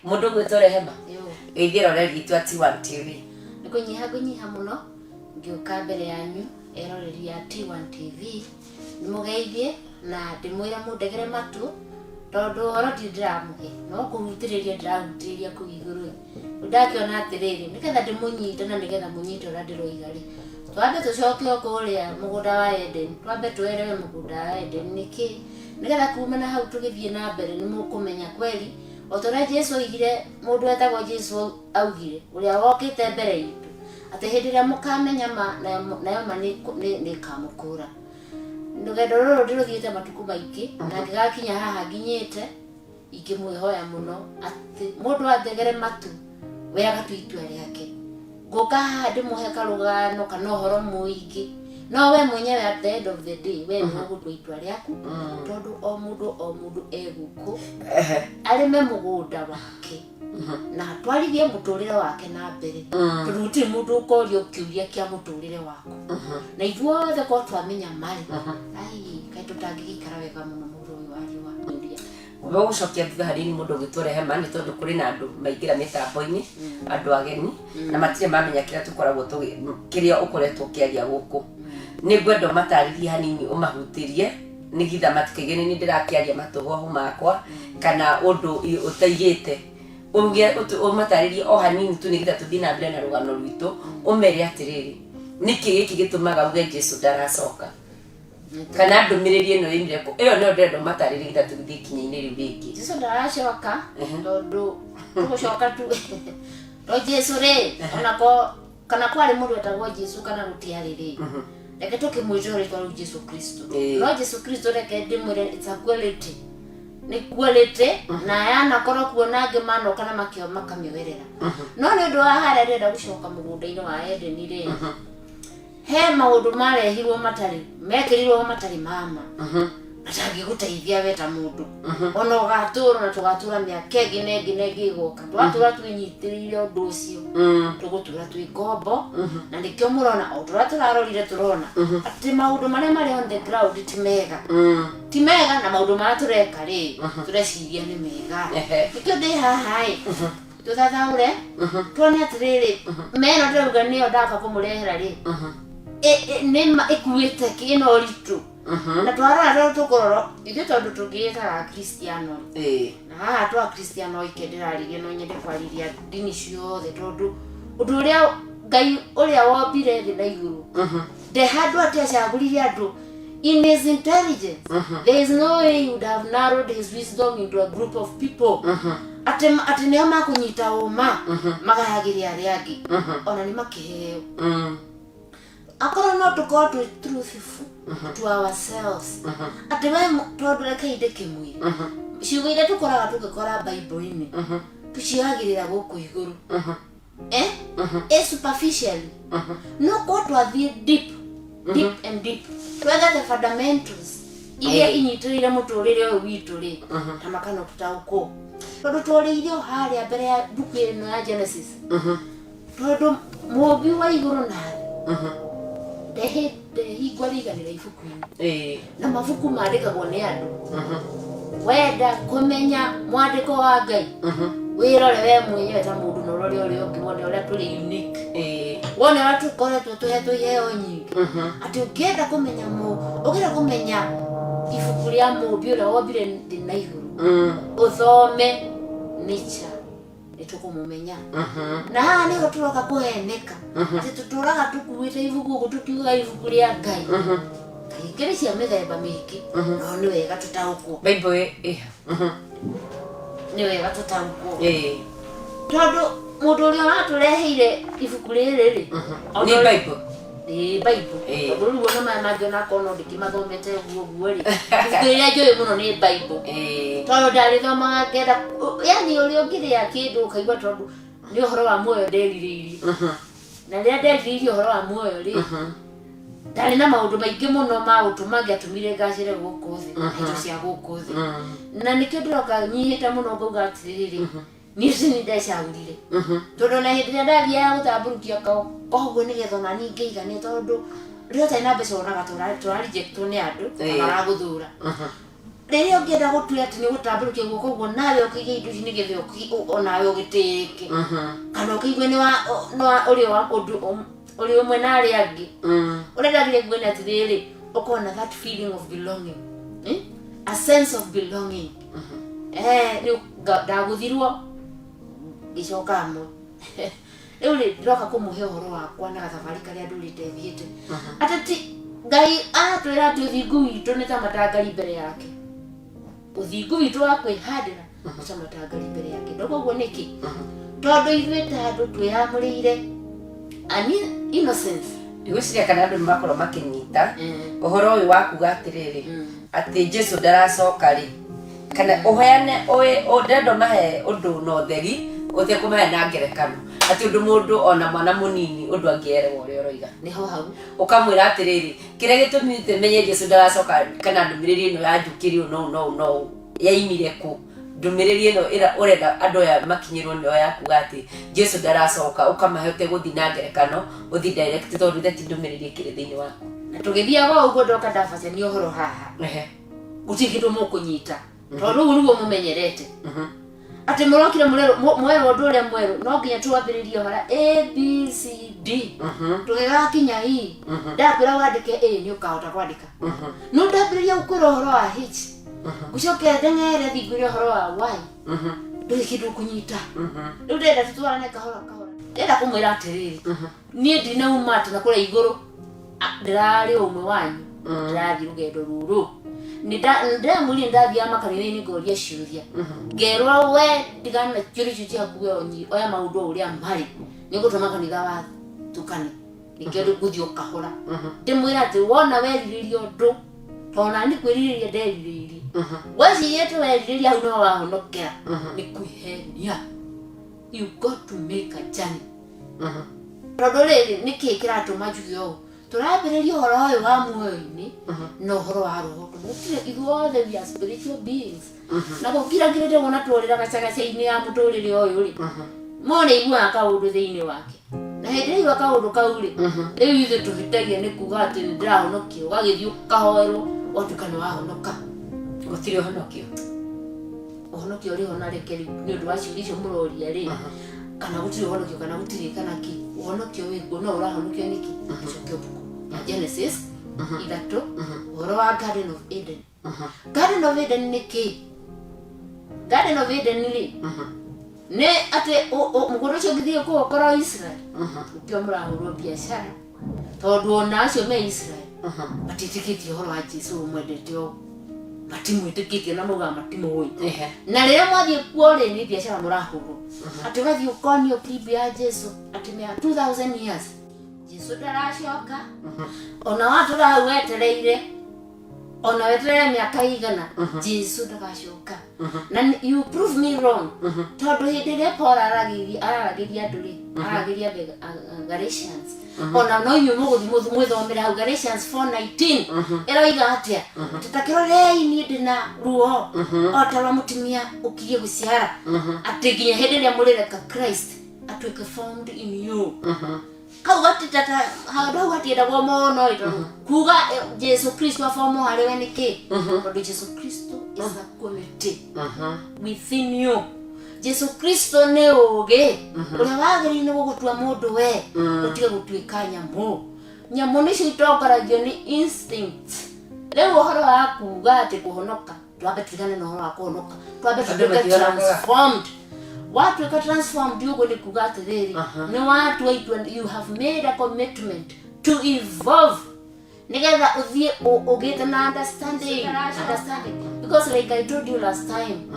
Mũndũ ũgwĩtwo Rehema. Yo. Geithia eroreri itũ a T1 TV. Nĩ kũnyiha ngũnyiha mũno ngĩũka mbere yanyu eroreri a T1 TV ndĩmũgeithie na ndĩmwĩre mũndegere matũ tondũ ũhoro ndirĩ ndĩramũhe no kũhutĩrĩria ndĩrahutĩrĩria kũu igũrũ ĩ. Rĩu ndakĩona atĩrĩrĩ nĩgetha ndĩmũnyite na nĩgetha mũnyite ũrĩa ndĩroiga rĩ twambe tũcoke o kũrĩa mũgũnda wa Eden twambe twerewe mũgũnda wa Eden nĩkĩ nĩgetha kuma na hau tũgĩthiĩ na mbere nĩ mũkũmenya kweli O ta ũrĩa Jesu oigire, mũndũ wetagwo Jesu augire, ũrĩa wokĩte mbere itũ, atĩ hĩndĩ ĩrĩa mũkamenya ma, nayo nayo ma nĩ nĩ ĩkamũkũũra. Rũgendo rũrũ ndĩrũthiĩte matukũ maingĩ, na ngĩgakinya haha nginyĩte, ingĩmwĩhoya mũno atĩ mũndũ athegere matũ, we agatua itua rĩake. Ngũka haha ndĩmũhe karũgano kana ũhoro mũingĩ, no we mwenyewe at the end of the day we nĩwe ũgũtua itua rĩaku, tondũ o mũndũ o mũndũ e gũkũ arĩme mũgũnda wake na atwarithie mũtũrĩre wake na mbere, tondũ gũtirĩ mũndũ ũkorio kĩũria kĩa mũtũrĩre waku. Na ithuothe korwo twamenya marĩ, ai kaĩ tũtangĩgĩikara wega mũno mũhuro ũyũ wa riũa. Ngwamba gũcokia thutha hanini mũndũ ũgwĩtwo Rehema nĩ tondũ kũrĩ na andũ maingĩra mĩtambo-inĩ, andũ ageni, na matirĩ mamenya kĩrĩa tũkoragwo tũgĩ kĩrĩa ũkoretwo ũkĩaria gũkũ. Nĩ ngwenda ũmatarĩrie hanini ũmahutĩrie nĩgetha matikaigue nĩ niĩ ndĩrakĩaria matũhũhũ makwa kana ũndũ ũtaigĩte. Uge ũmatarĩrie o hanini tu nĩgetha tũthiĩ na mbere na rũgano rwitũ, ũmere atĩrĩrĩ, nĩkĩ gĩkĩ gĩtũmaga uge Jesu ndaracoka? Kana ndũmĩrĩri ĩno yoimire kũ? Ĩyo nĩyo ndĩrenda ũmatarĩrie nginya tũgĩthiĩ ikinya-inĩ rĩu rĩngĩ. Jesu ndaracoka tondũ tũgũcoka tu to Jesu rĩ onako kana kwarĩ mũndũ wetagwo Jesu kana gũtiarĩ rĩ, reke tũkĩmwĩte rĩtwa rĩu Jesu Kristo. No Jesu Kristo reke ndĩmwĩre it's a quality, nĩ quality na yanakorwo kuo na angĩ manoka na makĩo makamĩoerera. No nĩ ũndũ wa harĩa ndĩrenda gũcoka mũgũnda-inĩ wa Edeni rĩ, he maũndũ marehirwo matarĩ mekĩrirwo ho matarĩ mama matangĩgũteithia we ta mũndũ ona ũgatũra na tũgatũra mĩaka ĩngĩ na ĩngĩ na ĩngĩ ĩgoka twatũra twĩnyitĩrĩire ũndũ ũcio tũgũtũra twĩ ngombo. Na nĩkĩo mũrona o tũrĩa tũrarorire tũrona atĩ maũndũ marĩa marĩ on the ground ti mega, ti mega, na maũndũ marĩa tũreka rĩ tũreciria nĩ mega. Nĩkĩo ndĩ haha ĩ tũthathaũre tuone atĩrĩrĩ meno ndĩrauga nĩyo ndaka kũmũrehera rĩ nĩ ma ĩkuĩte kĩ ĩno ũritũ. Na twarora tondũ tũkũrora ithuĩ tondũ tũngĩĩtaga akristiano rĩ, na haha twa akristiano ike ndĩrarĩria, no nyende kwarĩria ndini ciothe tondũ ũndũ ũrĩa Ngai ũrĩa wombire thĩ na igũrũ nde handũ atĩ acagũrire andũ in his intelligence. There is no way he would have narrowed his wisdom into a group of people atĩ atĩ nĩo makũnyita ũma magayagĩre arĩa angĩ ona nĩ makĩheo. Akorwo no tũkorwo twĩ truthful to ourselves atĩ we tondũ rekei ndĩkĩmwĩre ciugo iria tũkoraga tũgĩkora Bible-inĩ tũcioyagĩrĩra gũkũ igũrũ superficially, no korwo twathiĩ deep, deep and deep twethe the fundamentals iria inyitĩrĩire mũtũrĩre ũyũ witũ rĩ, ta makano tũtaũkwo tondũ tũrĩire o harĩa mbere ya mbuku ĩno ya Genesis, tondũ mũmbi wa igũrũ na thĩ ndehingo rĩiganĩra ibuku-inĩ na mabuku mandĩkagwo nĩ andũ. Wenda kũmenya mwandĩko wa Ngai, wĩrore we mwenyewe ta mũndũ na ũrore ũrĩa ũngĩ, wone ũrĩa tũrĩ unique, wone ũrĩa tũkoretwo tũhetwo iheo nyingĩ, atĩ ũngĩenda kũmenya mũ ũngĩenda kũmenya ibuku rĩa mũmbi ũrĩa wombire thĩ na igũrũ, ũthome nature nĩ tũkũmũmenya. Na haha nĩho tũroka kũheneka atĩ tũtũraga tũkuĩte ibuku ũguo tũkiugaga ibuku rĩa Ngai. Kaingĩ nĩ cia mĩthemba mĩingĩ, no nĩ wega tũtaũkwo. Bible ĩ. Nĩ wega tũtaũkwo tondũ mũndũ ũrĩa ũratũreheire ibuku rĩrĩ rĩ Nĩ Bible. Ĩĩ, Bible. Tondũ rĩu ona maya mangĩ onakorwo no ndĩkĩmathomete ũguo ũguo rĩ, ibuku rĩrĩa njũĩ mũno nĩ Bible, tondũ ndarĩthomaga ngenda yani ũrĩa ũngĩrĩa kĩndũ ũkaigua tondũ nĩ ũhoro wa muoyo nderirĩirie. Na rĩrĩa nderirĩirie ũhoro wa muoyo rĩ, ndarĩ na maũndũ maingĩ mũno ma gũtũma ngĩatũmire ngacĩre gũkũ thĩ na indo cia gũkũ thĩ. Na nĩkĩo ndĩroka nyihĩte mũno ngauga atĩrĩrĩ, niĩ ti niĩ ndecagũrire, tondũ ona hĩndĩ ĩrĩa ndathiaga gũtambũrũkia koguo nĩgetha ona niĩ ngĩigane, tondũ rĩrĩa ũtarĩ na mbeca wonaga tũra rejectwo nĩ andũ na maragũthũra. Rĩrĩa ũngĩenda gũtua atĩ nĩ ũgũtambũrũkia guoko ũguo nawe ũkĩige indo ici nĩgetha onawe ũgĩtĩĩke, kana ũkĩigue nĩ wa nĩ wa ũrĩ wa ũndũ ũrĩ ũmwe na arĩa angĩ. Ũrĩa ndagire kuga nĩ atĩrĩrĩ, ũkorwo na that feeling of belonging, eh? A sense of belonging. Rĩu ndagũthirwo ngĩcoka hamwe. Rĩu rĩ, ndĩroka kũmũhe ũhoro wakwa na gathabarĩ karĩa ndũrĩte thiĩte, atĩ ti Ngai aratwĩra atĩ ũthingu witũ nĩ ta matangari mbere yake. Ũthingu witũ wa kwĩhandĩra nĩ ta matangari mbere yake. Ndauga ũguo nĩkĩ? Tondũ ithuĩ ta andũ twĩyamũrĩire an innocence. Ndigwĩciria kana andũ nĩ makorwo makĩnyita ũhoro ũyũ wa kuga atĩrĩrĩ, atĩ Jesu ndaracoka rĩ, kana ũheane ndĩrenda ũmahe ũndũ na ũtheri ũtekũmahe na ngerekano, atĩ ũndũ mũndũ ona mwana mũnini ũndũ angĩerewa ũrĩa ũroiga. Nĩho hau. Ũkamwĩra atĩrĩrĩ, kĩrĩa gĩtũmĩte menye Jesu ndaracoka, kana ndũmĩrĩri ĩno ya njũkĩrĩ ũũ na ũũ na ũũ na ũũ yaimire kũ, ndũmĩrĩri ĩno ĩra ũrenda andũ aya makinyĩrwo nĩyo ya kuga atĩ Jesu ndaracoka, ũkamahe ũtegũthiĩ na ngerekano, ũthiĩ direct, tondũ ithe ti ndũmĩrĩri ĩkĩrĩ thĩinĩ waku. Na tũgĩthiaga o ũguo, ndoka ndabacania ũhoro haha, gũtirĩ kĩndũ mũkũnyita, tondũ ũguo nĩguo mũmenyerete, atĩ mũrokire mwerwo ũndũ ũrĩa mwerũ, no nginya twambĩrĩrie ũhoro A B C D tũgĩgakinya E. Ndakwĩra wandĩke A, nĩ ũkahota kwandĩka, no ndambĩrĩria gũkwĩra ũhoro wa H, ngũcoke ndeng'ere thi ngwĩre ũhoro wa Y, ndũrĩ kĩndũ ũkũnyita. Rĩu ndĩrenda tũtwarane kahora kahora. Ndĩrenda kũmwĩra atĩrĩrĩ, niĩ ndinauma atĩ na kũrĩa igũrũ, ndĩrarĩ o ũmwe wanyu, ndĩrathiĩ rũgendo rũrũ. Ndĩramwĩrire ndathiaga makanitha-inĩ ngoria ciũria, ngerwo we tigana na ciũria icio ciaku, we onyi oya maũndũ o ũrĩa marĩ, nĩ ũgũtũma kanitha watukane. Nĩkĩo rĩu ngũthiĩ o kahora ndĩmwĩra atĩ wona werirĩria ũndũ, tondũ nani kwĩrirĩria nderirĩirie, weciria atĩ werirĩria hau no wahonokera, nĩ kwĩhenia. You got to make a journey. Tondũ rĩrĩ, nĩkĩ kĩratũma njuge ũũ? Tũrambĩrĩria ũhoro ũyũ wa muoyo-inĩ na ũhoro wa roho, tondũ gũtirĩ, ithuothe we are spiritual beings, na gũkiragirĩte wona tworĩra gacagaca-inĩ ya mũtũrĩre ũyũ rĩ, mo nĩ aiguaga kaũndũ thĩinĩ wake, na hĩndĩ ĩrĩa aigua kaũndũ kau rĩ, rĩu ithuĩ tũhĩtagia nĩ kuga atĩ nĩ ndĩrahonokio. Ũgagĩthiĩ ũkahoerwo, ũgatuĩka nĩ wahonoka. Gũtirĩ ũhonokio. Ũhonokio ũrĩ ho, na reke rĩu nĩ ũndũ wa ciũria icio mũroria rĩ, kana gũtirĩ ũhonokio, kana gũtirĩ, kana kĩ, ũhonokio wĩkuo, no ũrahonokio nĩkĩ? Tũcoke mbuku ya Genesis 3, ũhoro wa Garden of Eden. Garden of Eden nĩ kĩ? Garden of Eden rĩ, nĩ atĩ mũgũnda ũcio ũngĩthiĩ kũũkorwo Israel, ũkĩo mũrahũrwo biacara, tondũ ona acio me Israel matiĩtĩkĩtie ũhoro wa Jesu ũyũ mwendete ũũ, matimwĩtĩkĩtie na maugaga matimũĩ. Na rĩrĩa mwathiĩ kuo rĩ, nĩ biacara mũrahũrwo, atĩ ũgathiĩ ũkonio clip ya Jesu atĩ mĩa 2000 years Jesu ndaracoka. Ona watũra hau wetereire, ona weterere mĩaka igana, Jesu ndagacoka. Na you prove me wrong, tondũ hĩndĩ ĩrĩa Paul araragĩria andũ rĩ, aragĩria the Galatians, ona no inyuĩ mũgũthiĩ mwĩthomere hau Galatians 4:19, ĩroiga atĩa? Atĩ takĩrorei, niĩ ndĩ na ruo o ta rwa mũtumia ũkirie gũciara, atĩ nginya hĩndĩ ĩrĩa mũrĩreka Christ atuĩke formed in you. Kau gatitata handũ hau hatiendagwo mũno ĩ, tondũ kuga Jesu Kristo abomwo harĩ we nĩkĩ? Tondũ Jesu Kristo is a quality within you. Jesu Kristo nĩ ũgĩ ũrĩa wagĩrĩire nĩ gũgũtua mũndũ we ũtige gũtuĩka nyamũ. Nyamũ nĩcio itongoragio nĩ instinct. Rĩu ũhoro wa kuga atĩ kũhonoka, twambe tutigane na ũhoro wa kũhonoka, twambe Andũ tutuĩke matihonokaga. transformed. Watuĩka transformed ũguo nĩ kuga atĩrĩrĩ, nĩ watua itua, you have made a commitment to evolve, nigetha ũthiĩ ũgĩte na understanding, because like I told you last time,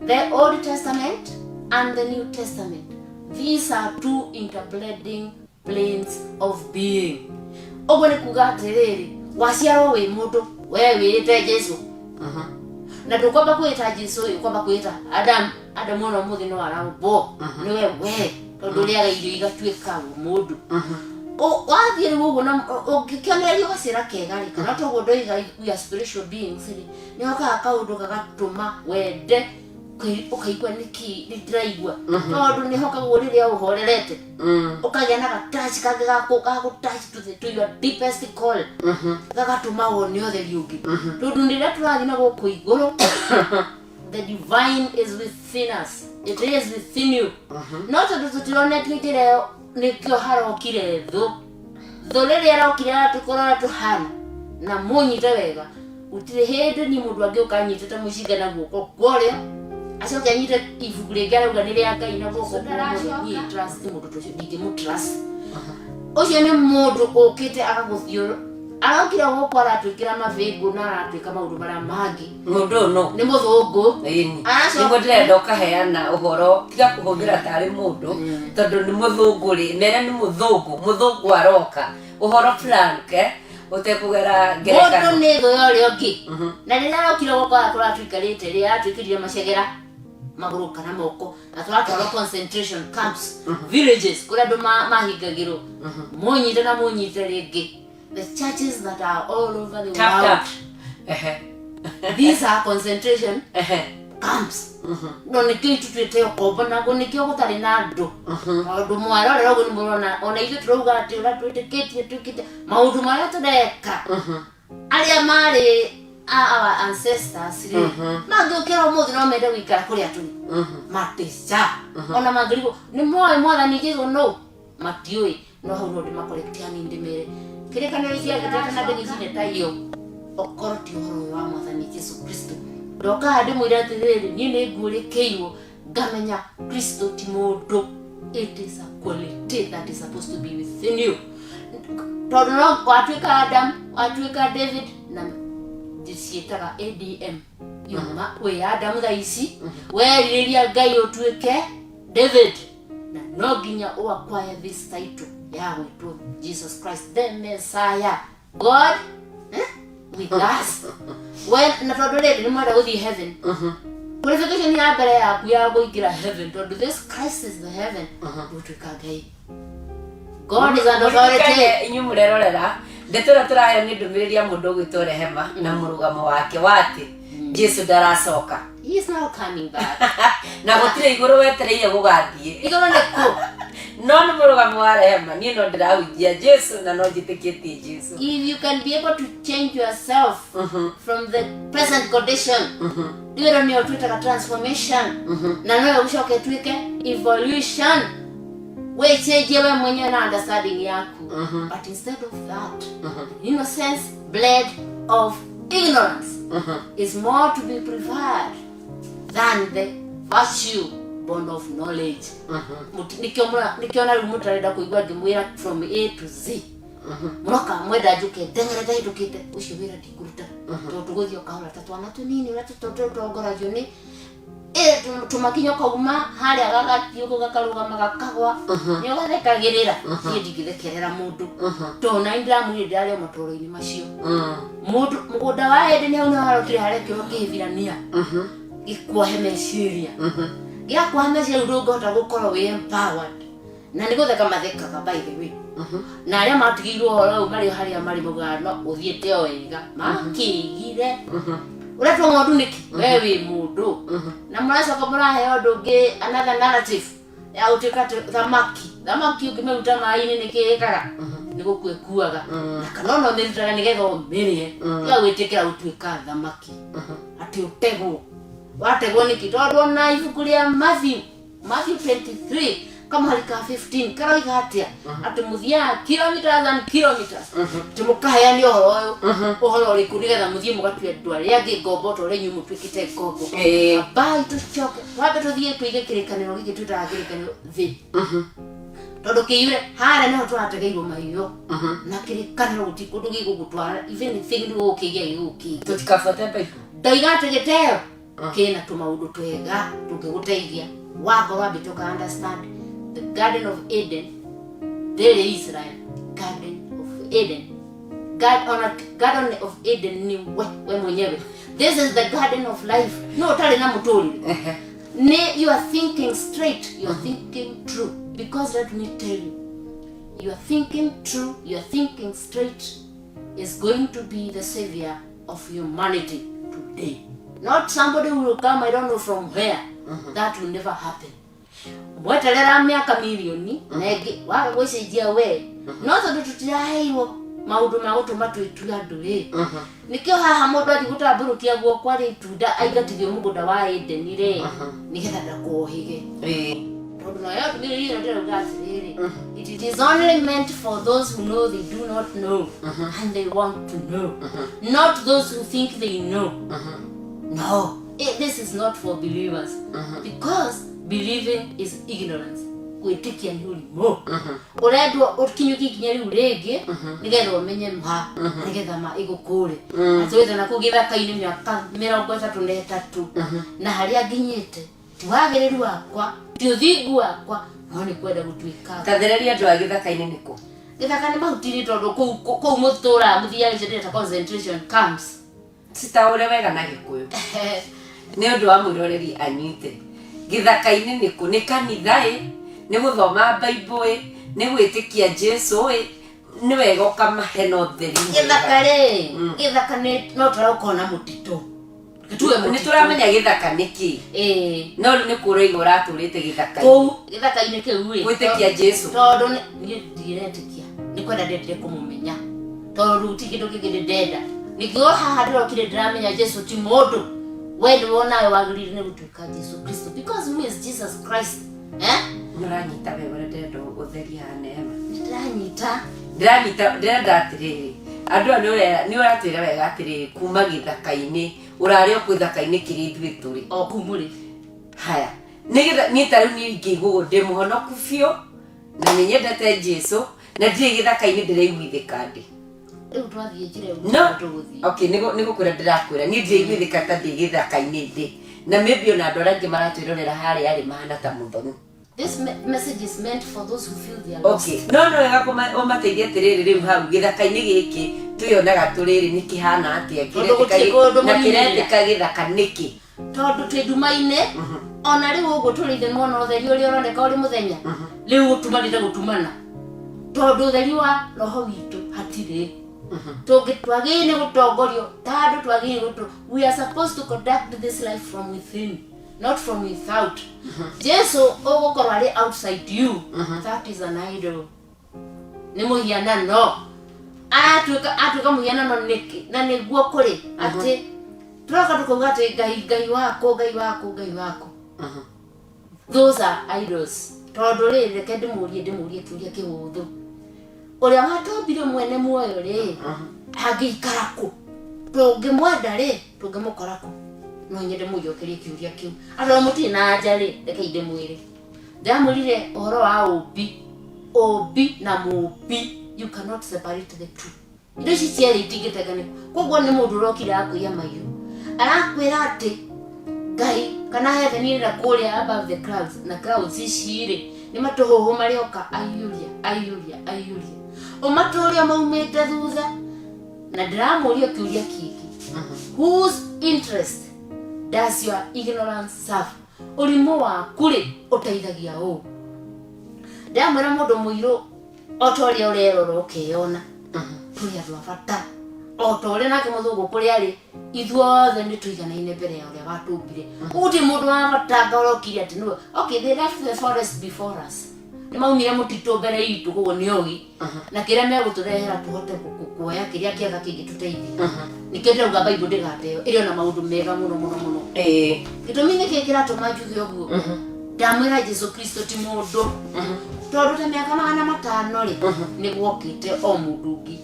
the Old Testament and the New Testament, these are two interblending planes of being. Ũguo nĩ kuga atĩrĩrĩ, waciarwo wĩ mũndũ, we wĩĩte Jesu, na ndũkwamba kwĩta Jesu ũyũ, ũkwamba kwĩta Adamu. Adamu ona ũmũthĩ no araumbwo nĩwe we, tondũ ũrĩaga irio igatuĩka mũndũ. Wathiĩ rĩu ũguo na ũngĩkĩonererio gacĩra kega rĩ, kana toguo ndoiga we are spiritual beings rĩ, nĩ hokaga kaũndũ gagatũma wende. Ũkaigua nĩkĩ nĩ ndĩraigua, tondũ nĩ hokagwo rĩrĩa ũhorerete, ũkagĩa na gatouch kangĩ gagũ touch to your deepest call, gagatũma wone ũtheri ũngĩ, tondũ rĩrĩa tũrathiĩ na gũkũ igũrũ, the divine is within us, it is within you. No tondũ tũtironetio njĩra ĩyo, nĩkĩo harokire thũ. Thũ rĩrĩa ĩrokire aratũkora ũrĩa tũhana. Na mũnyite wega, gũtirĩ hĩndĩ niĩ mũndũ angĩũka anyitĩte mũcinga na guoko kwa ũrĩo, acoke anyite ibuku rĩngĩ arauga nĩ rĩa Ngai na guoko kwa ũmotho. Niĩ trust mũndũ ta ũcio ndingĩmũ trust. Ũcio nĩ mũndũ ũkĩte agagũthiũrũ, arokire gũkũ aratwĩkĩra mabĩngũ na aratwĩka maũndũ marĩa mangĩ. Mũndũ ũyũ no Nĩ mũthũngũ. Ĩni. Aracoka- Nĩguo ndĩrenda ũkaheana ũhoro, tiga kũhũthĩra tarĩ mũndũ, tondũ nĩ mũthũngũ rĩ, mere nĩ mũthũngũ, mũthũngũ aroka ũhoro frank, ũtekũgera Mũndũ ngerekano. nĩ thũ ya ũrĩa ũngĩ. Na rĩrĩa arokire gũkũ arakora tũikarĩte rĩ, aratwĩkĩrire macegera magũrũ kana moko na tũratwarwo concentration camps, villages kũrĩa andũ mahingagĩrwo. Mũnyite na mũnyite rĩngĩ, the churches that are all over the Tap, world, tap. Ehe. These are concentration camps. No nĩkĩo itutwĩte ũkombo, naguo nĩkĩo gũtarĩ na andũ, tondũ mwarorera ũguo nĩ mũrona ona ithuĩ tũrauga atĩ ũrĩa twĩtĩkĩtie twĩkĩte maũndũ marĩa tũreka, arĩa marĩ a our ancestors rĩ, mangĩũkĩra ũmũthĩ no mende gũikara kũrĩa tũrĩ matica, ona mangĩrigwo nĩ moĩ Mwathani Jesu no matiũĩ. No hau no ndĩmakorekte hanini, ndĩmere kĩrĩkanĩro kĩa na ndĩgĩcine ta iyo okorwo ti ũhoro ũyũ wa Mwathani Jesu Kristo. Ndokaga ndĩmwĩre atĩrĩrĩ, niĩ nĩ nguũrĩkĩirwo ngamenya Kristo ti mũndũ. It is a quality that is supposed to be within you, tondũ no watuĩka Adam, watuĩka David, na ndĩciĩtaga ADM. Yuma wĩ Adam thaa ici, werirĩria Ngai ũtuĩke David, na no nginya ũ acquire this title ya gwĩtwo Jesus Christ the Messiah, God with us. We na tondũ rĩrĩ nĩ mwenda gũthiĩ heaven, qualification ya mbere yaku ya kũingĩra heaven, tondũ this Christ is the heaven, gũtuĩka Ngai. God is an authority. Mũririkane inyuĩ mũrerorera, ndeto ĩrĩa tũraheo nĩ ndũmĩrĩri ya mũndũ ũgwĩtwo Rehema na mũrũgamo wake wa atĩ Jesu ndaracoka. He is now coming back. Na gũtirĩ igũrũ wetereire gũgathiĩ. Igũrũ nĩ kũ? No nĩ mũrũgamo wa Rehema, niĩ no ndĩrahunjia Jesu na no njĩtĩkĩtie Jesu. If you can be able to change yourself from the present condition, ĩyo nĩyo twĩtaga transformation, na noyo gũcoka ĩtuĩke evolution, wĩcenjie we mwenyewe na understanding yaku. But instead of that, innocence bled of ignorance is more to be preferred than the virtue born of knowledge. Nĩkĩo na rĩu mũtarenda kũigua ngĩmwĩra from A to Z. Mũroka mwenda njũke ndeng'erete hĩtũkĩte ũcio wĩra ndikũruta, tondũ tũgũthiĩ o kahora ta twana tũnini ũrĩa tũtongoragio nĩ tũmakinya, ũkauma harĩa gagathiĩ ũguo gakarũgama gakagwa, nĩ ũgathekagĩrĩra. Niĩ ndingĩthekerera mũndũ, tondũ na ndĩramwĩrire ndĩrarĩ o matũũro-inĩ macio. Mũndũ mũgũnda wa Edeni hau nĩho harokire harekĩrwo kĩhibirania gĩkuohe meciria, gĩakuoha meciria rĩu ndũngĩhota gũkorwo wĩ empowered. Na nĩ gũtheka mathekaga, by the way, na arĩa matigĩirwo ũhoro ũyũ marĩ harĩa marĩ maugaga no ũthiĩte o wega, makĩigire ũretwo ng'ondu nĩkĩ we wĩ mũndũ, na mũracoka mũraheo ũndũ ũngĩ, another narrative ya gũtuĩka atĩ thamaki, thamaki ũngĩmĩruta maĩ-inĩ nĩkĩ ĩkaga? Nĩ gũkua ĩkuaga, na kana ona ũmĩrutaga nĩgetha ũmĩrĩe. Tiga gwĩtĩkĩra gũtuĩka thamaki atĩ ũtegwo. Wategwo nĩkĩ? Tondũ ona ibuku rĩa Matthew, Matthew 23 kamũhari ka 15 karoiga atĩa? Atĩ mũthiaga kilometers and kilometers, atĩ mũkaheane ũhoro ũyũ. Ũhoro ũrĩkũ? Nĩgetha mũthiĩ mũgatue andũ arĩa angĩ ngombo ta ũrĩa inyuĩ mũtuĩkĩte ngombo. Ambai tũcoke twambe tũthiĩ tũige kĩrĩkanĩro gĩkĩ twĩtaga kĩrĩkanĩro thĩ, tondũ kĩiyũre harĩa nĩho tũrategeirwo maiyo na kĩrĩkanĩro gũtirĩ kũndũ gĩgũgũtwara, if anything nĩ gũgũkĩgia gĩgũkĩgia. Tũtikabuate Bible. Ndoiga atĩ gĩteo kĩna tũmaũndũ twega tũngĩgũteithia wakorwo wambĩte ũka understand the Garden of Eden ndĩrĩ Israel. Garden of Eden, God, ona Garden of Eden ni we mwenyewe. This is the garden of life. No ũtarĩ na mũtũrĩre nĩ you are thinking straight, you are thinking true, because let me tell you, you are thinking true, you are thinking straight is going to be the savior of humanity today. Not somebody who will come, I don't know from where. That will never happen. Mweterera mĩaka mirioni na ĩngĩ waga gwĩcenjia we, no tondũ tũtiraheirwo maũndũ ma gũtũma twĩtue andũ rĩ, nĩkĩo haha mũndũ athiĩ gũtambũrũkia guoko arĩ itunda aingatithio mũgũnda wa Edeni rĩ, nĩgetha ndakohĩge. Tondũ nayo ndũmĩrĩri ĩno ndĩrauga atĩrĩrĩ, it is only meant for those who know they do not know and they want to know, not those who think they know. No, this is not for believers, because believing is ignorance. Gwĩtĩkia nĩ ũrimũ. Ũrendwo ũkinyũkie ikinya rĩu rĩngĩ nĩgetha ũmenye ma, nĩgetha ma ĩgũkũre. Atũrĩte na kũu gĩthaka-inĩ mĩaka 33, na harĩa nginyĩte ti wagĩrĩru wakwa, ti ũthingu wakwa, no nĩ kwenda gũtuĩka. Tathereria andũ a gĩthaka-inĩ nĩkũ? Gĩthaka nĩ mahuti-inĩ, tondũ kũu mũtũraga mũthiaga icio concentration camps. Citaũre wega na Gĩkũyũ nĩ ũndũ wa mwĩroreri anyite. Gĩthaka-inĩ nĩkũ? Nĩ kanitha ĩ, nĩ gũthoma Baibũ ĩ, nĩ gwĩtĩkia Jesu ĩ? Nĩ wega ũkamahe na ũtheri mwega. Gĩthaka rĩ, gĩthaka nĩ no tũra ũkona mũtitũ. Tuge Nĩ mũtitũ. tũramenya gĩthaka nĩ kĩ, no rĩu nĩ kũraiga ũratũrĩte gĩthaka-inĩ. Kũu gĩthaka-inĩ kĩu rĩ, Gwĩtĩkia Jesu. Tondũ niĩ ndiretĩkia, nĩ kwenda ndendire kũmũmenya, tondũ ti kĩndũ kĩngĩ ndĩ ndenda. Nĩkĩo haha ndĩrokire ndĩramenya Jesu ti mũndũ. We nĩwe onawe wagĩrĩire nĩ gũtuĩka Jesu Kristo, because who is Jesus Christ, eh? Nĩ ũranyita wega ũrĩa ndĩrenda ũtherie haha, Neema? Nĩ ndĩranyita. Ndĩranyita. Ndĩrenda atĩrĩrĩ, andũ aya nĩ ũratwĩra wega atĩrĩrĩ, kuma gĩthaka-inĩ ũrarĩ o gĩthaka-inĩ kĩrĩa ithuĩ tũrĩ. O kũu mũrĩ. Haya, nĩgetha niĩ ta rĩu niĩ ingĩigua ũguo ndĩ mũhonoku biũ na nĩ nyendete Jesu na ndirĩ gĩthaka-inĩ ndĩraiguithĩka ndĩ. Rĩu twathiĩ njĩra ĩyo No. tũgũthiĩ. Okay, nĩgũkwĩra ndĩrakwĩra niĩ ndĩraiguithĩka ta ndĩ gĩthaka-inĩ ndĩ, na maybe ona andũ arĩa angĩ maratwĩrorera harĩa arĩ mahana ta mũthoni. This message is meant for those who feel they are lost. Okay, no wega ũmateithie atĩrĩrĩ, rĩu hau gĩthaka-inĩ gĩkĩ twĩyonaga tũrĩrĩ nĩ kĩhana atĩa? Tondũ gũtirĩ kũndũ Na mũhinyĩrĩra. kĩretĩka gĩthaka nĩkĩ? Tondũ twĩ nduma-inĩ ona rĩu ũguo tũrĩ ithe mona ũtheri ũrĩa ũroneka ũrĩ mũthenya, rĩu gũtumanĩte gũtumana, tondũ ũtheri wa roho witũ hatirĩ. Tũngĩ twagĩrĩire nĩ gũtongorio ta andũ twagĩrĩire gũtũ, we are supposed to conduct this life from within, not from without. Jesu ũgũkorwo arĩ outside you, that is an idol, nĩ mũhianano. Atuĩka mũhianano nĩkĩ? Na nĩguo kũrĩ atĩ tũroka tũkauga atĩ Ngai, Ngai waku, Ngai waku, Ngai waku. Those are idols. Tondũ rĩ, reke ndĩmũrie kĩũria kĩhũthũ: ũrĩa watũmbire mwene muoyo rĩ, angĩikara kũ? Tũngĩmwenda rĩ, tũngĩmũkora kũ? No nyende mũnjokerie kĩũria kĩu. Andũ mũtirĩ na anja rĩ, rekei ndĩmwĩre. Ndamwĩrire ũhoro wa ũmbi, ũmbi na mũmbi, you cannot separate the two. Indo ici cierĩ itingĩtenganĩka. Koguo nĩ mũndũ ũrokire akũiya mahiũ, arakwĩra atĩ Ngai kana heaven ĩrĩ na kũrĩa above the clouds, na clouds ici rĩ, nĩ matũhũhũ marĩoka aiyũria, aiyũria, aiyũria ũmatũrĩa maumĩte thutha. Na ndĩramũria kĩũria kĩngĩ: whose interest does your ignorance serve? Ũrimũ waku rĩ, ũteithagia ũũ? Ndĩramwĩra mũndũ mũirũ, o ta ũrĩa ũrerora ũkeyona, tũrĩ andũ a bata o ta ũrĩa nake mũthũngũ kũrĩa arĩ. Ithuothe nĩ tũiganaine mbere ya ũrĩa watũmbire. Gũtirĩ mũndũ wa bata ngorokire atĩ nĩwe. Okay, they left the forest before us, nĩ maumire mũtitũ mbere itũ, koguo nĩ ogi na kĩrĩa megũtũrehera tũhote kuoya kĩrĩa kĩega kĩngĩtũteithia. Nĩkĩo ndĩrauga Bible ndĩgateo, ĩrĩ ona maũndũ mega mũno mũno mũno. Gĩtũmi nĩkĩ kĩratũma njuge ũguo? Ndamwĩra Jesu Kristo ti mũndũ, tondũ ta mĩaka 500 rĩ, nĩ gwokĩte o mũndũ ũngĩ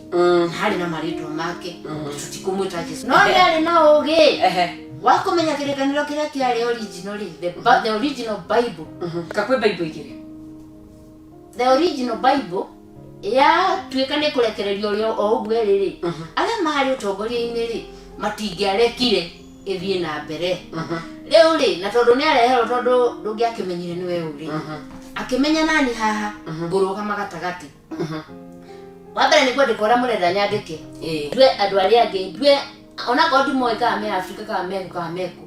na harĩ na marĩtwa make, tũtikũmwĩta Jesu, no nĩ arĩ na ũgĩ wa kũmenya kĩrĩkanĩro kĩrĩa kĩarĩ original rĩ, the original Bible. Kakwĩ Bible igĩrĩ? The original Bible yatuĩka nĩ kũrekererio ũrĩa o ũguo ĩrĩ rĩ, arĩa marĩ ũtongoria-inĩ rĩ, matingĩarekire ĩthiĩ na mbere. Rĩu rĩ, na tondũ nĩ areherwo, tondũ ndũngĩakĩmenyire nĩwe ũrĩ akĩmenya nani haha ngũrũgama gatagatĩ. Wa mbere nĩ kwandĩka ũrĩa mũrenda nyandĩke, ndue andũ arĩa angĩ, ndue onakorwo ndimoĩ kana me Afrika kana meku kana meku,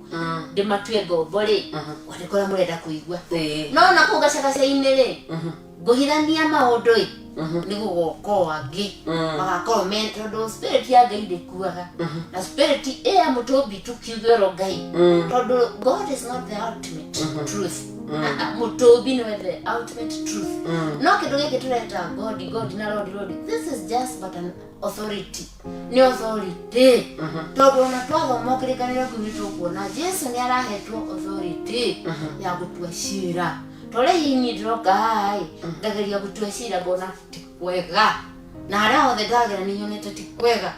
ndĩmatue ngombo rĩ, kwandĩka ũrĩa mũrenda kũigua. No na kũu gacagaca-inĩ rĩ, ngũhithania maũndũ ĩ. Nĩ gũgoka o angĩ magakorwo me, tondũ spirit ya Ngai ndĩkuaga, na spirit ĩ ya mũtũmbi, tukiuge oro Ngai, tondũ God is not the ultimate truth. Ah, ah, mũtũmbi nĩwe the ultimate truth. No kĩndũ gĩkĩ tũreta God, God na Lord, Lord, this is just but an authority, nĩ authority, tondũ ona twathoma kĩrĩkanĩro kĩu nĩ tũkuona Jesu nĩ arahetwo authority ya gũtua cira. Tondũ hihi niĩ ndĩroka haha ĩ, ngageria gũtua cira, ngona ti kwega, na harĩa hothe ndagera nĩ nyonete ti kwega,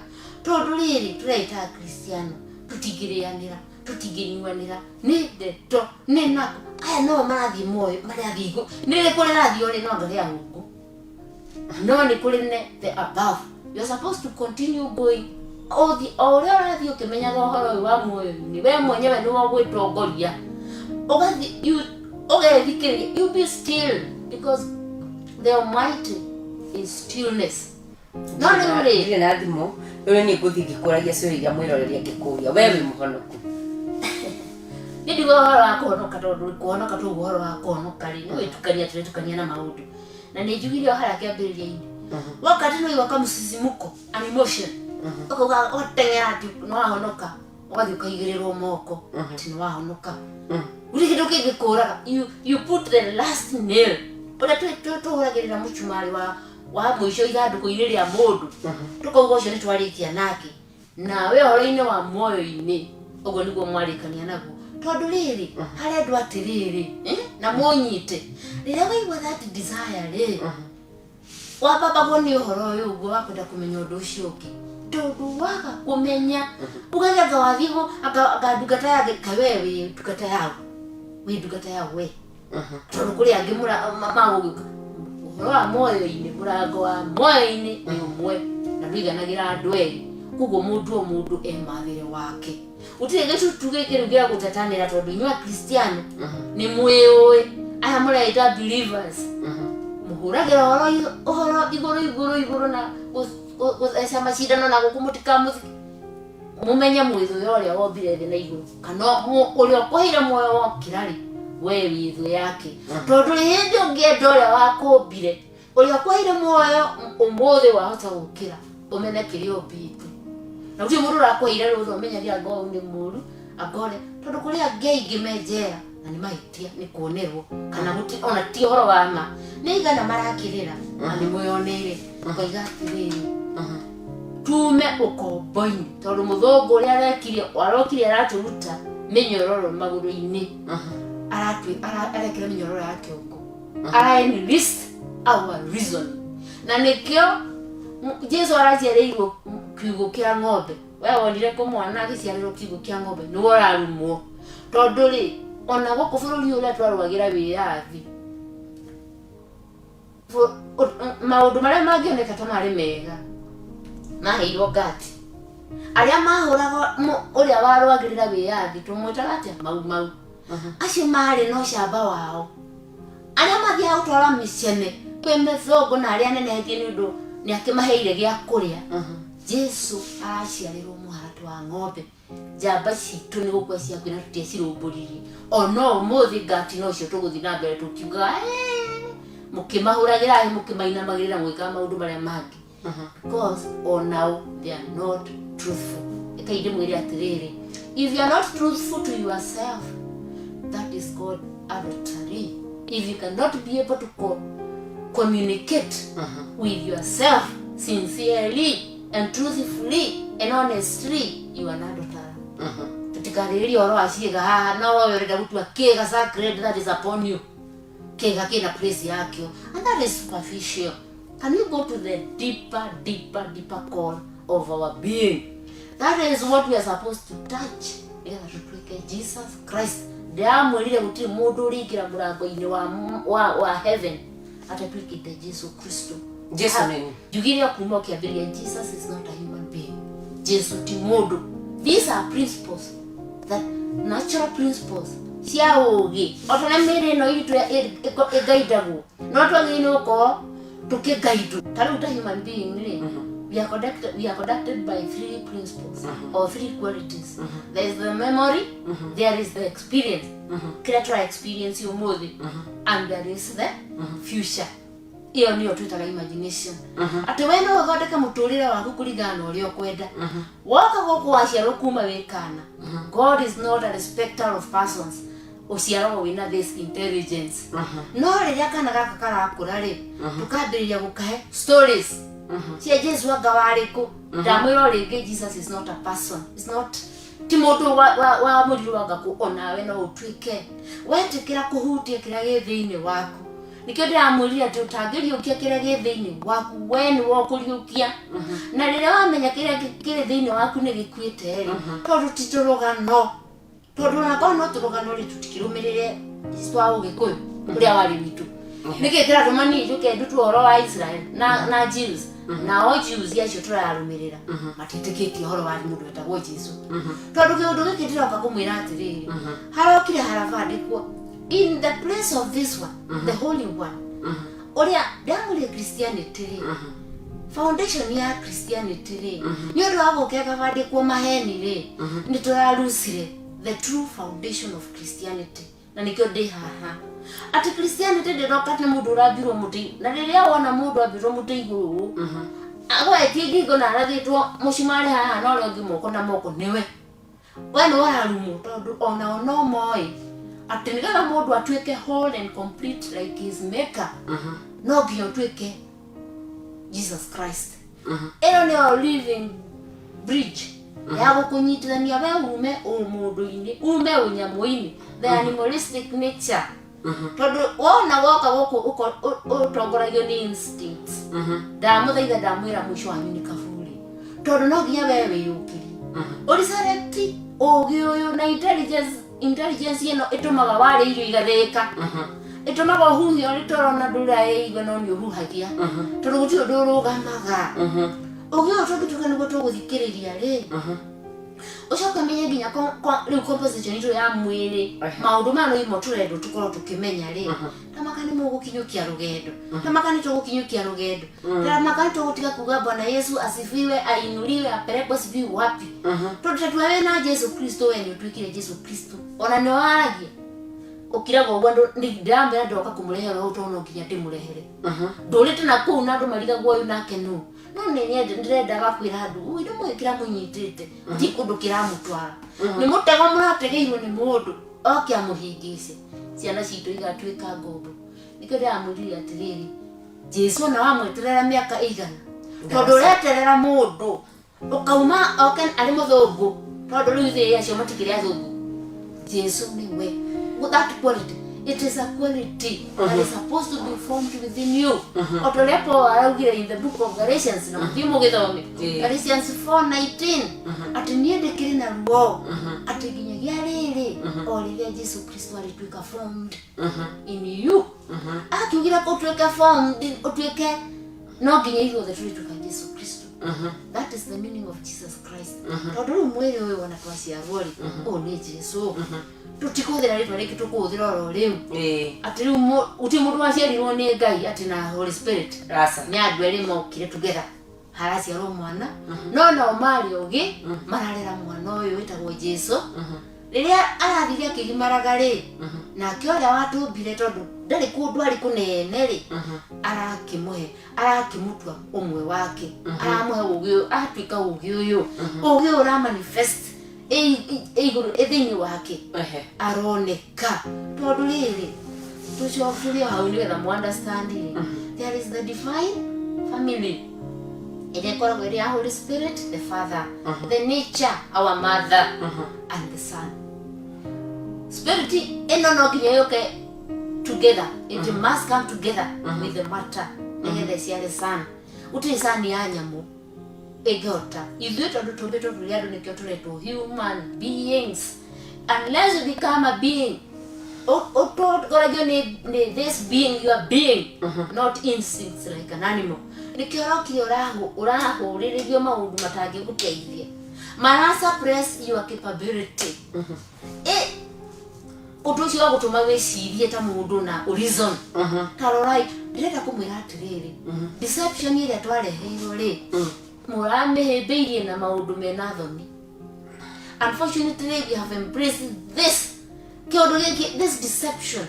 tondũ rĩrĩ tũreita Kristiano, tũtingĩrĩanĩra, tũtingĩnyuanĩra, nĩ ndeto nĩ nako aya no marathiĩ muoyo marathiĩ igũ nĩ rĩkũ rĩrathiĩ ũrĩ no ngarĩa ngũ, no nĩ kũrĩ ne the above. You are supposed to continue going ũthi o ũrĩa ũrathiĩ ũkĩmenyaga ũhoro ũyũ wa muoyo-inĩ. We mwenyewe nĩwe ũgwĩtongoria, ũgathiĩ ũgethikĩrĩria. You be still, because the Almighty is stillness. No rĩu rĩ, Ndirĩ na thimũ rĩu, niĩ ngũthiĩ ngĩkũragia ciũria iria mwĩroreri angĩkũria. We wĩ mũhonoku? Nĩ ndiuga ũhoro wa kũhonoka, tondũ kũhonoka, tuga ũhoro wa kũhonoka rĩ, nĩ gwĩtukania tũretukania na maũndũ, na nĩ njugire o harĩa kĩambĩrĩria-inĩ, wakati nĩ waigua kamũcicimuko, an emotion, ũkauga, ũgateng'era atĩ nĩ wahonoka, ũgathiĩ ũkaigĩrĩrwo moko atĩ nĩ wahonoka, gũtirĩ kĩndũ kĩngĩkũraga. You put the last nail, ũrĩa tũhũragĩrĩra mũcumarĩ wa mũico ithandũkũ-inĩ rĩa mũndũ, tũkauga ũcio nĩ twarĩkia nake. Nawe ũhoro-inĩ wa muoyo-inĩ, ũguo nĩguo mwarĩkania naguo, tondũ rĩrĩ harendwo atĩrĩrĩ, na mũnyite rĩrĩa waigua that desire rĩ, wambambagwo nĩ ũhoro ũyũ ũguo wa kwenda kũmenya ũndũ ũcio ũngĩ, tondũ waga kũmenya ugaga anga wathiĩ anga ndungata yake, kawe wĩ ndungata yao, wĩ ndungata yao we, tondũ kũrĩ angĩ magũgĩũka. Ũhoro wa muoyo-inĩ, mũrango wa muoyo-inĩ nĩ ũmwe na ndũiganagĩra andũ erĩ. Koguo mũndũ o mũndũ e mathĩre wake, gũtirĩ gĩtutu gĩkĩ rĩu gĩa gũtetanĩra, tondũ inyuĩ Akristiano nĩ mwĩũĩ, aya mũreita believers, mũhũragĩra ũhoro igũrũ igũrũ igũrũ na gũtheca macindano na gũkũ. Mũtikamũthi mũmenye mwĩthũ ya ũrĩa wombire thĩ na igũrũ, kana ũrĩa ũkũheire muoyo wokĩra rĩ, we wĩ thũ yake, tondũ hĩndĩ ũngĩenda ũrĩa wakũmbire, ũrĩa ũkũheire muoyo ũmũthĩ, wahota gũkĩra ũmene kĩrĩa ũmbĩte, na gũtirĩ mũndũ ũrakũheire rũtha ũmenyage anga ũyũ nĩ mũru, anga ũrĩa, tondũ kũrĩ angĩ aingĩ me njera na nĩ mahĩtia, nĩ kuonerwo kana ona ti ũhoro wa ma, nĩ igana marakĩrĩra na nĩ mwĩoneire. Ngoiga atĩrĩrĩ, tume ũkombo-inĩ, tondũ mũthũngũ ũrĩa arekire, arokire aratũruta mĩnyororo magũrũ-inĩ, arekĩra mĩnyororo ya kĩongo, ara enlist our reason, na nĩkĩo Jesu araciarĩirwo kiugũ kĩa ng'ombe. We wonire kũ mwana agĩciarĩrwo kiugũ kĩa ng'ombe? Nĩwe ũrarumwo, tondũ rĩ, ona gũkũ bũrũri ũrĩa twarũagĩra wĩyathi, maũndũ marĩa mangĩoneka ta marĩ mega maheirwo ngati arĩa mahũraga ũrĩa warũagĩrĩra wĩyathi, tũmwĩtaga atĩa? Mau Mau. Acio marĩ na ũcamba wao, arĩa mathiaga gũtwara mĩcene kwĩ mĩthũngũ na arĩa anenehetie nĩ ũndũ nĩ akĩmaheire gĩa kũrĩa. Jesu araciarĩrwo mũharatĩ wa ng'ombe. Njamba citũ nĩ gũkua ciakuĩ na tũtiacirũmbũririe. Ona ũmũthĩ ngati nocio tũgũthiĩ na mbere tũkiugaga, "Eh, mũkĩmahũragĩra hĩ, mũkĩmainamagĩrĩra, mũgĩkaga maũndũ marĩa mangĩ," because onao they are not truthful. Ĩkai ndĩmwĩre atĩrĩrĩ, if you are not truthful to yourself, that is called adultery. If you cannot be able to communicate with yourself sincerely and truthfully and honestly, you are an adulterer. Tutikarĩrĩria ũhoro wa ciĩga haha, no wewe ũrenda gũtua kĩga sacred, that is upon you. Kĩga kĩna place yakĩo, and that is superficial. Can we go to the deeper, deeper, deeper core of our being? That is what we are supposed to touch, nĩgetha tũtuĩke Jesus Christ. Ndĩramwĩrire gũtirĩ mũndũ ũrĩingĩra mũrango-inĩ wa heaven atatuĩkĩte Jesu Kristo. Jesu nĩ Njugire o kuma ũkĩambĩrĩria, Jesus is not a human being. Jesu ti mũndũ. These are principles, that natural principles cia ũũgĩ, o ta ũrĩa mĩĩrĩ ĩno itũ ĩgaindagwo, no twagĩrĩirwo nĩ gũkorwo tũkĩgaindwo ta rĩu ta human being rĩ, we are conducted by three principles or three qualities. There is the memory, there is the experience, kĩrĩa tũra experience ũmũthĩ, and there is the future. Ĩyo nĩyo twĩtaga imagination, atĩ we no ũthondeke mũtũrĩre waku kũringana na ũrĩa ũkwenda. Woka gũkũ waciarwo kuma wĩ kana, God is not a respecter of persons. Ũciaragwo wĩna this intelligence, no rĩrĩa kana gaka karakũra rĩ, tũkambĩrĩria gũkahe stories cia Jesu anga warĩkũ. Ndamwĩra o rĩngĩ, Jesus is not a person, is not, ti mũndũ wa mũrirũ wanga kũ. Onawe no ũtuĩke wetĩkĩra kũhutia kĩrĩa gĩ thĩinĩ waku. Nĩkĩo ndĩramwĩrire atĩ ũtangĩriũkia kĩrĩa gĩ thĩinĩ waku, we nĩwe ũkũriũkia. Na rĩrĩa wamenya kĩrĩa kĩrĩ thĩinĩ waku nĩ gĩkuĩte rĩ, tondũ ti tũrũgano, tondũ onakorwo no tũrũgano rĩ, tũtikĩrũmĩrĩre twa Ũgĩkũyũ ũrĩa warĩ witũ. Nĩkĩ kĩratũma niĩ njũke ndutwo ũhoro wa Israel na Jews? Nao Jews acio tũrarũmĩrĩra matiĩtĩkĩtie ũhoro wa mũndũ wetagwo Jesu. Tondũ kĩũndũ gĩkĩ ndĩroka kũmwĩra atĩrĩrĩ, harokire harabandĩkwo in the place of this one, the Holy One, ũrĩa ndamũrire. Christianity rĩ, foundation ya Christianity rĩ, nĩ ũndũ wa gũka ĩkabandĩkwo maheni rĩ, nĩ tũrarucire the true foundation of Christianity. Na nĩkĩo ndĩ haha, atĩ Christianity ndĩroka nĩ mũndũ ũrambirwo mũtĩ. Na rĩrĩa wona mũndũ ambirwo mũtĩ igũrũ ũũ, agwetie ngingo na arathĩtwo mũcumarĩ haha na ũrĩa ũngĩ moko na moko, nĩwe we nĩ wararumwo, tondũ onao no moĩ atĩ nĩgetha mũndũ atuĩke whole and complete like his maker, no nginya ũtuĩke Jesus Christ. Ĩyo nĩyo living bridge ya gũkũnyitithania we ume ũmũndũ-inĩ, ume ũnyamũ-inĩ, the animalistic nature. Tondũ wona woka gũkũ ũtongoragio nĩ instincts, ndamũthaitha, ndamwĩra, mũico wanyu nĩ kaburi, tondũ no nginya we wĩyũkĩrie, ũresurrect ũgĩ ũyũ na intelligence. Intelligence ĩno ĩtũmaga warĩa irio igathĩĩka, ĩtũmaga ũhuhie ũrĩ toro na ndũraĩigua, no nĩ ũhuhagia, tondũ gũtirĩ ũndũ ũrũgamaga. Ũgĩ ũyũ tũngĩtuĩka nĩguo tũgũthikĩrĩria rĩ, ũcoke ũmenye nginya rĩu composition itũ ya mwĩrĩ. Maũndũ maya no imo tũrendwo tũkorwo tũkĩmenya rĩ, tamaka nĩ mũgũkinyũkia rũgendo, tamaka nĩ tũgũkinyũkia rũgendo, tamaka nĩ tũgũtiga kuga Bwana Yesu asifiwe, ainuliwe, apelekwe sijui wapi. Tondũ tatua wĩna Jesu Kristo, we nĩ ũtuĩkire Jesu Kristo, ona nĩ waragia ũkiraga ũguo. Andũ ndĩramwĩra, ndoka kũmũrehera ũũ tondũ no nginya ndĩmũrehere. Ndũrĩte na kũu na andũ marigagwo ũyũ nake nũ. No nĩ nyende, ndĩrendaga kwĩra andũ ũyũ nĩ mũĩ kĩrĩa mũnyitĩte ti kũndũ kĩramũtwara, nĩ mũtego mũrategeirwo nĩ mũndũ oke amũhĩngĩce, ciana citũ igatuĩka ngombo. Nĩkĩo ndĩramwĩrire atĩrĩrĩ, Jesu ona wamweterera mĩaka ĩigana, tondũ ũreterera mũndũ ũkauma oke arĩ mũthũngũ, tondũ rĩu ithuĩ acio matikĩrĩ athũngũ. Jesu nĩwe. Well, that quality, it is a quality that is supposed to be formed within you, o ta ũrĩa Paul araugire in the book of Galatians, na mũthiĩ mũgĩthome Galatians 4:19, atĩ niĩ ndĩkĩrĩ na ruo atĩ nginyagia rĩrĩ o rĩrĩa Jesu Kristo arĩtuĩka formed in you. Akiugire ũtuĩke formed, ũtuĩke, no nginya ithuothe tũrĩtuĩka Jesu Kristo. That is the meaning of Jesus Christ. Tondũ rĩu mwĩrĩ ũyũ ona twaciarwo rĩ, ũyũ nĩ Jesu, tũtikũhũthĩra rĩtwa rĩngĩ, tũkũhũthĩra oro rĩu. Atĩ rĩu gũtirĩ mũndũ waciarirwo nĩ Ngai atĩ na Holy Spirit. Aca. Nĩ andũ erĩ mokire together, haraciarwo mwana, no nao marĩ ũgĩ mararera mwana ũyũ wĩtagwo Jesu. Rĩrĩa arathire akĩgimaraga rĩ, nake ũrĩa watũmbire, tondũ ndarĩ kũndũ arĩ kũnene rĩ, arakĩmũhe, arakĩmũtua ũmwe wake, aramũhe ũgĩ ũyũ, atuĩka ũgĩ ũyũ, ũgĩ ũyũ ũra manifest ĩ igũrũ, ĩ thĩinĩ wake. Aroneka tondũ rĩrĩ tũcoke tũrĩ o hau nĩgetha mu understand rĩ, there is the divine family ĩrĩa ĩkoragwo ĩrĩ ya Holy Spirit, the Father, the nature, our mother, and the Son. Spirit ĩno no nginya yũke together, it must come together with the matter nĩgetha ĩciare son. Gũtirĩ son ya nyamũ ĩngĩhota. Ithuĩ tondũ tũmbĩtwo tũrĩ andũ, nĩkĩo tũretwo human beings. Unless you become a being ũtongoragio nĩ this being, you are being, not instincts like an animal. Nĩkĩo ũrokire ũrahũrĩrĩrio maũndũ matangĩgũteithia, mara suppress your capability. Ũndũ ũcio wa gũtũma wĩcirie ta mũndũ na reason. Ta rorai, ndĩrenda kũmwĩra atĩrĩrĩ, deception ĩrĩa twareheirwo rĩ, mũramĩhĩmbĩirie na maũndũ mena thoni. Unfortunately, we have embraced this kĩũndũ gĩkĩ, this deception,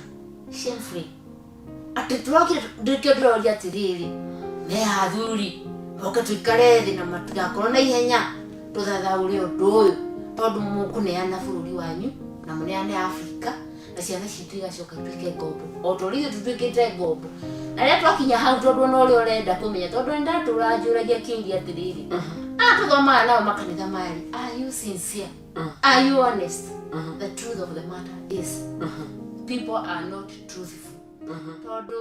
shamefully. Atĩ Atĩ tũrokire ndĩkĩo ndĩroria atĩrĩrĩ, me athuri moke tũikare thĩ na matigakorwo na ihenya tũthathaũre ũndũ ũyũ, tondũ mũkũneana bũrũri wanyu na mũneane Afrika na ciana citũ igacoka ituĩke ngombo o ta ũrĩa ithuĩ tũtuĩkĩte ngombo. Na rĩrĩa twakinya hau, tondũ ona ũrĩa ũrenda kũmenya, tondũ nĩ ndatũra njũragia kĩũria atĩrĩrĩ, aya tũthomaga nao makanitha maya rĩ, are you sincere? Are you honest? The truth of the matter is people are not truthful, tondũ